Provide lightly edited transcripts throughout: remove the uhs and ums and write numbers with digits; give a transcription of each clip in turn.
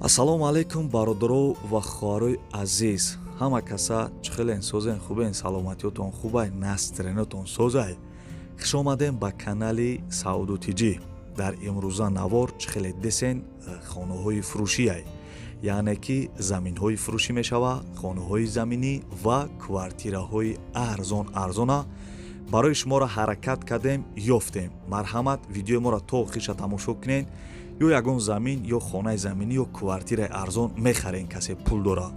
Ассалому алайкум, бародаро ва хоҳарои азиз. Ҳама каса чӣ хелен, созен, хубен, саломатиётон хубай, настроениятон созай? Хуш омадем ба канали Сауду Тиҷӣ. Дар имрӯза навор чӣ хеле десен, хонаҳои фурӯшиай, яъне ки заминҳои фурӯшӣ мешава, хонаҳои заминӣ ва квартираҳои арзон арзона барои шуморо ҳаракат кардем, ёфтем. Марҳамат, видеои моро то охирша тамошо кунед. Ё ягон замин, ё хонаи заминӣ, ё квартираи арзон мехарен, касе пул дора.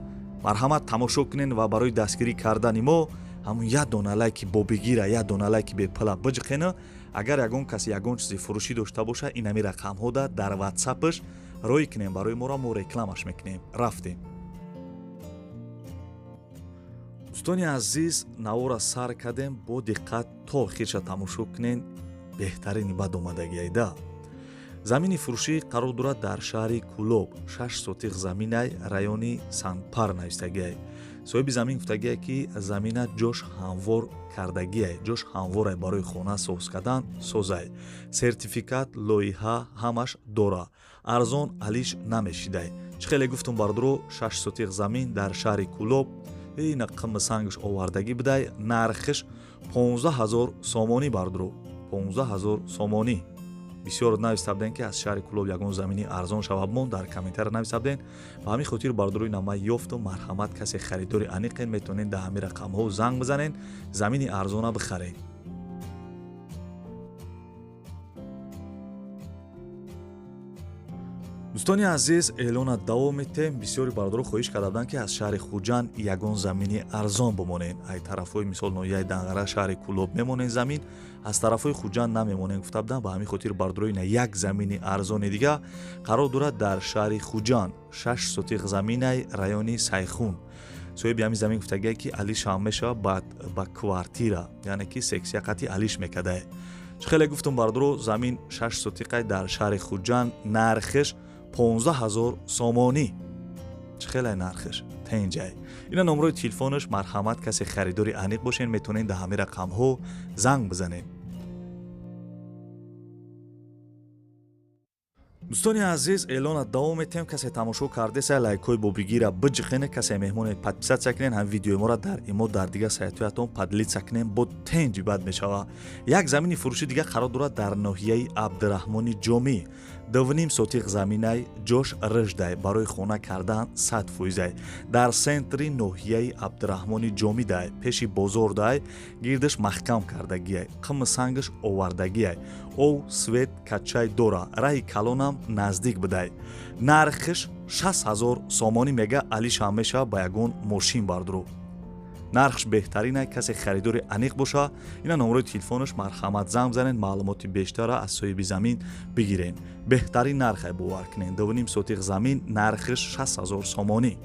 Марҳамат, тамошо кунен ва барои дастгирӣ кардани мо ҳамун як дона лайки бобигира, як дона лайки бепула биҷиқена. Агар ягон касе ягон чизи фурӯшӣ дошта боша, инами рақамҳода дар ватсапш рой кунем барои моро, мо рекламаш мекунем. Рафтем. Дӯстони азиз, навора сар кардем, бо диққат то охирша тамошо кунен, беҳтарини бад омадагиайда. Замини фурӯшӣ қарор дорад дар шаҳри Кӯлоб, 6 сотиқ заминай, райони Санпар навистагиай. Соҳиби замин гуфтагиай, ки замина ҷош ҳамвор кардагиай, ҷош ҳамворай, барои хона соз кардан созай. Сертификат, лоиҳа ҳамаш дора, арзон алиш намешидай. Чӣ хеле гуфтум, бародаро, 6 сотиқ замин дар шаҳри Кӯлоб, ина қимми сангш овардагӣ бидай, нархиш 15 ҳазор сомонӣ, бародаро, 15 ҳазор сомонӣ. Бисёр нависта будем, ки аз шаҳри Кӯлоб ягон замини арзон шавад, мон дар комментария нависта будем. Ба ҳамин хотир, бародарои намай ёфтум. Марҳамат, касе харидори аниқен, метавонед дар ҳамин рақамҳо занг бизанед, замини арзона бихаред. Дӯстони азиз, эълона давом метем. Бисёри бародаро хоҳиш карда буданд, ки аз шаҳри Хуҷанд ягон замини арзон бимонед. Ай тарафҳои, мисол, ноҳияи Данғара, шаҳри Кӯлоб мемонед замин, аз тарафҳои Хуҷанд намемонед, гуфта буданд. Ба ҳамин хотир, бародаро, ина як замини арзони дига қарор дорад дар шаҳри Хуҷанд, 6 сотиқ заминай, райони Сайхун. Соҳиби ҳамин замин гуфтагие, ки алишам мешавад ба квартира, яъне ки сексия қати алиш мекардае. Чӣ хеле гуфтум, бародаро, замин 6 сотиқай дар шаҳри Хуҷанд, нархиш 15 ҳазор сомонӣ. Чӣ хеле нархиш тенҷай. Ина номрои телефонаш. Марҳамат, касе харидори аниқ бошед, метавонед дар ҳамин рақамҳо занг бизанед. Дӯстони азиз, эълона давом метем. Касе тамошо кардеса, лайкҳои бобигира биҷиқене, касе меҳмоне, подписаться кунен, ҳам видеои моро дар имо, дар дигар сайтҳоятон поделиться кунен, бо тенҷи бад мешава. Як замини фурӯши дига қарор дорад дар ноҳияи Абдураҳмони Ҷомӣ, 2,5 сотиқ заминай, ҷош рыждай, барои хона кардан 100 фоизай. Дар центри ноҳияи Абдураҳмони Ҷомӣ дай, пеши бозор дай, гирдаш маҳкам кардагиай, қимми сангаш овардагиай, ов, свет, качай дора, раҳи калонам наздик бидай. Нархиш 6 ҳазор сомонӣ мега, алишам мешава ба ягон мошин, бардуру. Нархш беҳтаринай, касе харидори аниқ боша, ина номрои телефонаш, марҳамат, занг бизанед, маълумоти бештара аз соҳиби замин бигирен. Беҳтарин нархай, бовар кунед. 2,5 сотиқ замин, нархиш 6 ҳазор сомонӣ.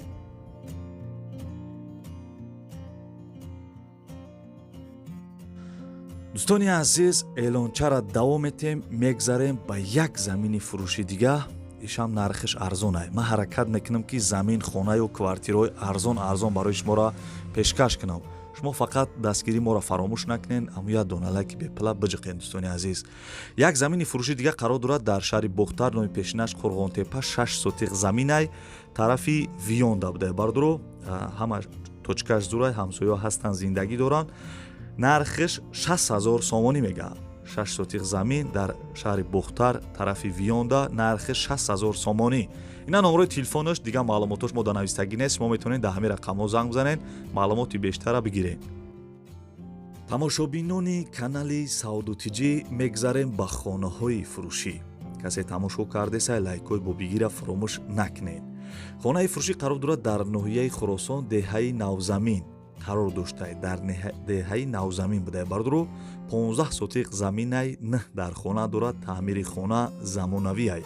Дӯстони азиз, эълончара давом метем, мегзарем ба як замини фурӯши дига. Ишам нархиш арзонай. Ман ҳаракат мекунам, ки замин, хона ё квартираҳои арзон арзон барои шуморо пешкаш кунам. Шумо фақат дастгирии моро фаромӯш накунед, аммо як дона лайки бепула биҷиқед. Дӯстони азиз, як замини фурӯши дига қарор дорад дар шаҳри Бохтар, номи пешинаш Қурғонтепа, 6 сотиқ заминай, тарафи Вионда будай, бародаро. Ҳама точкаш зурай, ҳамсояҳо ҳастанд, зиндагӣ доранд. Нархиш 6 ҳазор сомонӣ мега. 6 сотиқ замин дар шаҳри Бохтар, тарафи Вионда, нархи 6 ҳазор сомонӣ. Ина номрои телефонаш, дигар маълумотош мо дар навистагӣ нест. Шумо метавонед дар ҳамин рақамҳо занг бизанед, маълумоти бештара бигиред. Тамошобинони канали Сауду Тиҷӣ, мегзарем ба хонаҳои фурӯшӣ. Касе тамошо кардеса, лайкҳои бобигира фаромӯш накунед. Хонаи фурӯшӣ қарор дорад дар ноҳияи Хуросон, деҳаи Навзамин қарор доштай, дар деҳаи Навзамин будай, бародаро. 15 сотиқ заминай, 9 дар хона дорад, таъмири хона замонавиай,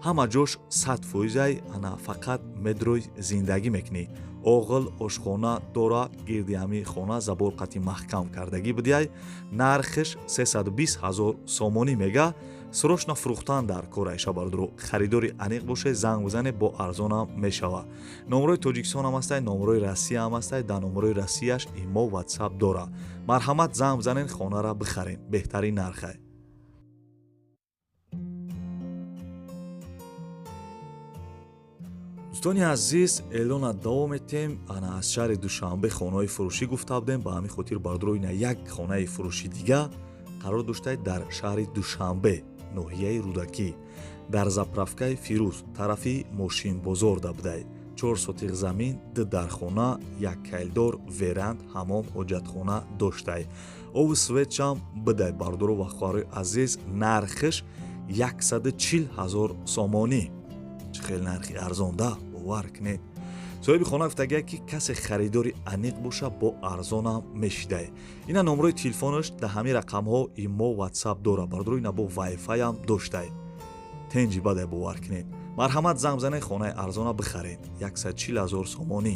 ҳама ҷош 100 фоизай. Ана фақат медрой зиндагӣ мекунӣ. Оғил, ошхона дора, гирди ҳамин хона забор қати маҳкам кардагӣ будиай. Нархиш 320 ҳазор сомонӣ мега, срочно фурӯхтан дар кор айша, бародаро. Харидори аниқ боше, занг бизане, бо арзонам мешава. Номрои Тоҷикистон ҳам ҳастай, номрои Россия ҳам ҳастай. Дар номрои Россияш имо, ватсап дора. Марҳамат, занг бизанед, хонара бихаред, беҳтарин нархай. Дӯстони азиз, эълона давом метем. Ана аз шаҳри Душанбе хонаҳои фурӯшӣ гуфта будем. Ба ҳамин хотир бардоро ина як хонаи фурӯшӣ дига қарор доштаед дар шаҳри Душанбе, ноҳияи Рӯдакӣ, дар заправкаи Фирӯз, тарафи мошинбозорда будай. 4 сотиқ замин, 2 дархона, 1 кайлдор, веранд, ҳамом, ҳоҷатхона доштай. Обу светшам бидай. Бардоро ва хоҳарои азиз, нархиш 140 000 сомонӣ. Чӣ хел нархи арзонда, бовар кунед. Соҳиби хона гуфтагия, ки касе харидори аниқ боша, бо арзонам мешидай. Ина номрои телефонаш, дар ҳамин рақамҳо имо, ватсап дора. Бардоро, ина бо вайфайам доштай. Тенҷи бадай, бовар кунед. Марҳамат, занг бизанед, хонаи арзона бихаред. 140 000 сомонӣ.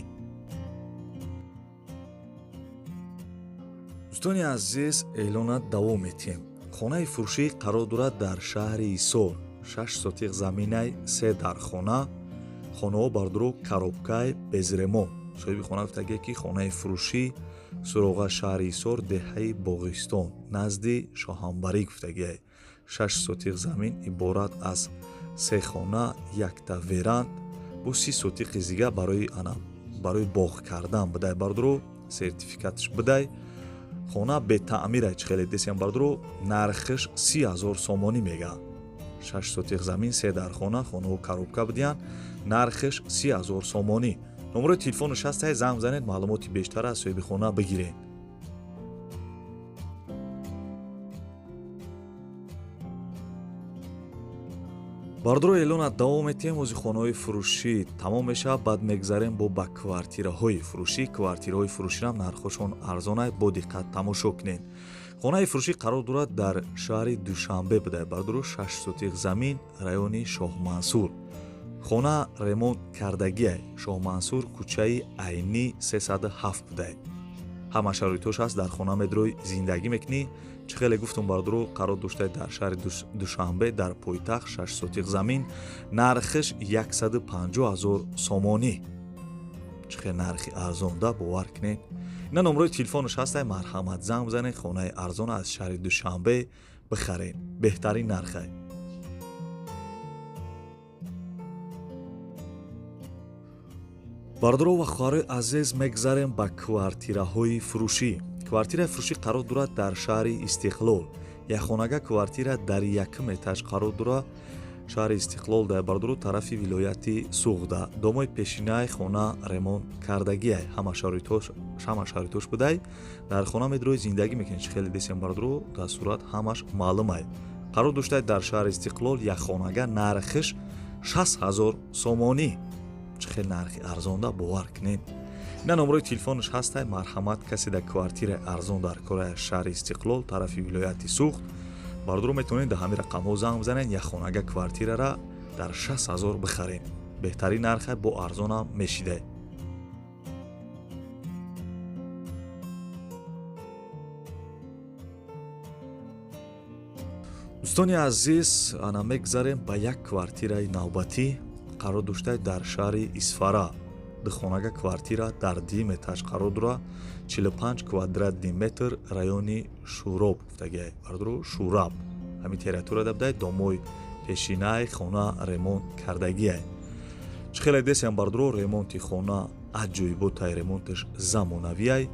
Дӯстони азиз, эълона давом метиҳем. Хонаи фурӯшӣ қарор дорад дар шаҳри Ҳисор. 6 сотиқ заминай, 3 дархона. Хонаҳо бардоро коробкай, безремон. Соҳиби хона гуфтагия, ки хонаи фурӯшӣ суроға шаҳри Ҳисор, деҳаи Боғистон, назди Шоҳанбарӣ гуфтагия. 6 сотиқ замин иборат аз 3 хона, 1 веранд, бо 30 сотиқи зига барои боғ кардан бидай. Бардоро, сертификатш бидай. Хона бетаъмирай, чӣ хеле десем бардоро, нархиш 30 000 сомонӣ мега. 6 сотиқ замин, 3 дархона, хонаҳо коробка бидиҳанд, нархиш 30 000 сомонӣ. Номерои телефонаш ҳастай, занг бизанед, маълумоти бештар аз соҳиби хона бигиред. Бардоро, эълона давом метиҳем. Ози хонаҳои фурӯшӣ тамом мешавад, баъд мегзарем бо ба квартираҳои фурӯшӣ. Квартираҳои фурӯширам нархҳошон арзонай, бо диққат тамошо кунед. Хонаи фурӯшӣ қарор дорад дар шаҳри Душанбе будай. Бардоро, 6 сотиқ замин, райони Шоҳмансур. Хона ремонт кардагиай. Шоҳмансур, кӯчаи Айнӣ 307 будай. Ҳама шароитош ҳаст, дар хона медрой зиндагӣ мекунӣ. Чӣ хеле гуфтум бардоро, қарор доштай дар шаҳри Душанбе, дар пойтахт, 6 сотиқ замин, нархиш 150 000 сомонӣ. Чӣ хел нархи арзонда, бовар кунед. Ина номрои телефонаш ҳастай, марҳамат, занг бизанед, хонаи арзон аз шаҳри Душанбе бихаред. Беҳтарин нархай. Бардоро ва хоҳарои азиз, мегзарем ба квартираҳои фурӯшӣ. Квартираи фурӯшӣ қарор дорад дар шаҳри Истиқлол. Якхонага квартира дар якум этаж қарор дорад шаҳри Истиқлол дар бардоро, тарафи вилояти Суғда. Домои пешинаи хона ремонт кардагиай, ҳама шароитош будай. Дар хона медрои зиндагӣ мекунед. Чӣ хеле десем бардоро, дар сурат ҳамаш маълумай. Қарор доштай дар шаҳри Истиқлол, якхонага, нархиш 60 000 сомонӣ. Чӣ хел нархи арзонда, бовар кунед. Ина номрои телефонаш ҳастай, марҳамат, касе дар квартираи арзон дар кораи шаҳри Истиқлол, тарафи вилояти Суғд, бардоро, метавонед дар ҳамин рақамҳо занг бизанед, якхонага квартирара дар 60 000 бихаред. Беҳтарин нархай, бо арзонам мешидай. Дӯстони азиз, ана мегзарем ба як квартираи навбатӣ, қарор доштай дар шаҳри Исфара. Духонага квартира дар дуюм этаж қарор дорад, 45 квадратни метр, райони Шуроб гуфтагиай. Бардоро, Шураб ҳамин территорияда будай, домои пешинаи хона ремонт кардагиай. Чӣ хеле десем бардоро, ремонти хона аҷоиботай, ремонташ замонавиай.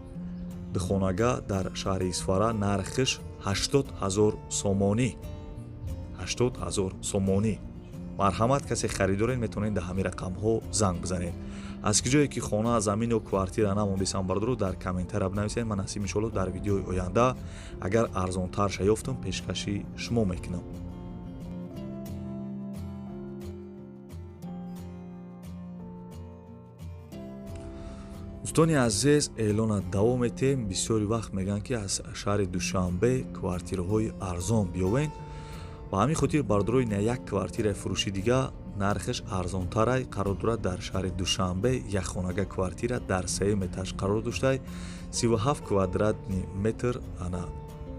Духонага дар шаҳри Исфара, нархиш 80 000 сомонӣ. 80 000 сомонӣ. Марҳамат, касе харидоред, метавонед дар ҳамин рақамҳо занг бизанед. Аз ки ҷое ки хона, замин ё квартира намондесам бардоро, дар комментария бинависед. Ман насиб иншоалло дар видеои оянда агар арзонтарша ёфтам, пешкаши шумо мекунам. Дӯстони азиз, эълона давом метиҳем. Бисёри вақт мегӯянд, ки аз шаҳри Душанбе квартираҳои арзон биёвед. Ба ҳамин хотир бардорои на як квартираи фурӯши дига нархиш арзонтарай, қарор дорад дар шаҳри Душанбе, якхонага квартира дар сеюм этаж қарор доштай, 37 квадратни метр, ана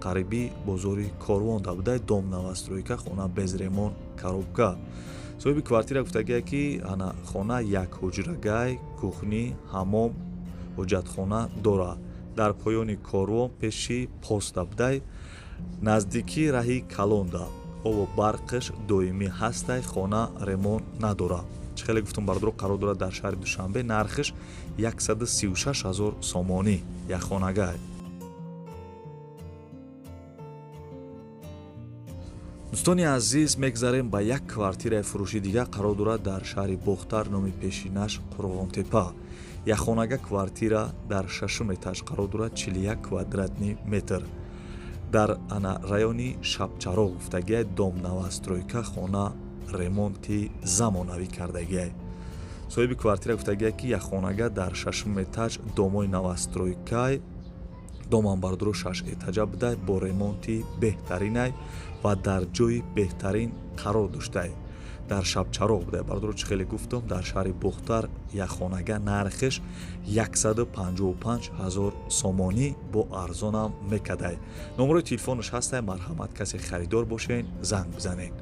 қариби бозори Корвон да будай, дом новостройка, хона без ремонт, коробка. Соҳиби квартира гуфтагия, ки ана хона як ҳуҷрагай, кухни, ҳамом, ҳоҷатхона дорад. Дар поёни корвон, пеши поста будай, наздикии раҳи калонда. Обу барқиш доимӣ ҳастай, хона ремонт надорад. Чӣ Хеле гуфтум бардоро, қарор дорад дар шаҳри Душанбе, нархиш 136 000 сомонӣ, якхонага. Дӯстони азиз, мегзарем ба як квартираи фурӯши дигар, қарор дорад дар шаҳри Бохтар, номи пешинаш Қурғонтепа. Якхонага квартира дар шашум этаж қарор дорад, 41 квадратный метр. Дар ана райони Шабчароғ гуфтагиай, дом новостройка, хона ремонти замонавӣ кардагиай. Соҳиби квартира гуфтагиай, ки якхонага дар шашум этаж, домои новостройкай, домам бардоро шаш этажа будай, бо ремонти беҳтаринай ва дар ҷои беҳтарин қарор доштай. Дар Шабчароғ будай бардоро, чӣ хеле гуфтум, дар шаҳри Бохтар, якхонага, нархиш 155 000 сомонӣ, бо арзонам мекадай. Номерои телефонаш ҳастай, марҳамат, касе харидор бошен, занг бизанед.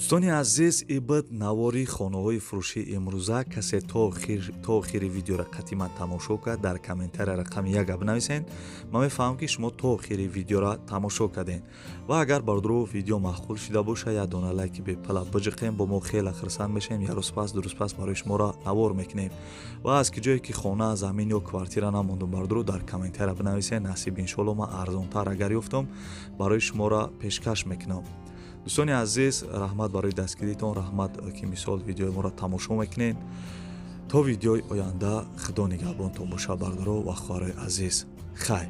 Дӯстони азиз, ибд навори хонаҳои фурӯшии имрӯза. Касе то охири видеоро қатъиман тамошо кард, дар комментария рақами яка бинависед. Ман мефаҳмам, ки шумо то охири видеоро тамошо кардем. Ва агар бардоро видео маъқул шида боша, як дона лайки бепала биҷиқем, бо мо хеле хурсанд мешавем. Як рӯз пас, ду рӯз пас барои шуморо навор мекунем. Ва аз ки ҷое ки хона, замин ё квартира намондум бардоро, дар комментария бинависед. Насиб, иншоалло, ман арзонтар агар ёфтам, барои шуморо пешкаш мекунам. Дӯстони азиз, раҳмат барои дастгиритон, раҳмат, ки мисол видеои моро тамошо мекунед. То видеои оянда Худо нигаҳбонтон боша, бардоро ва хоҳарои азиз. Хайр.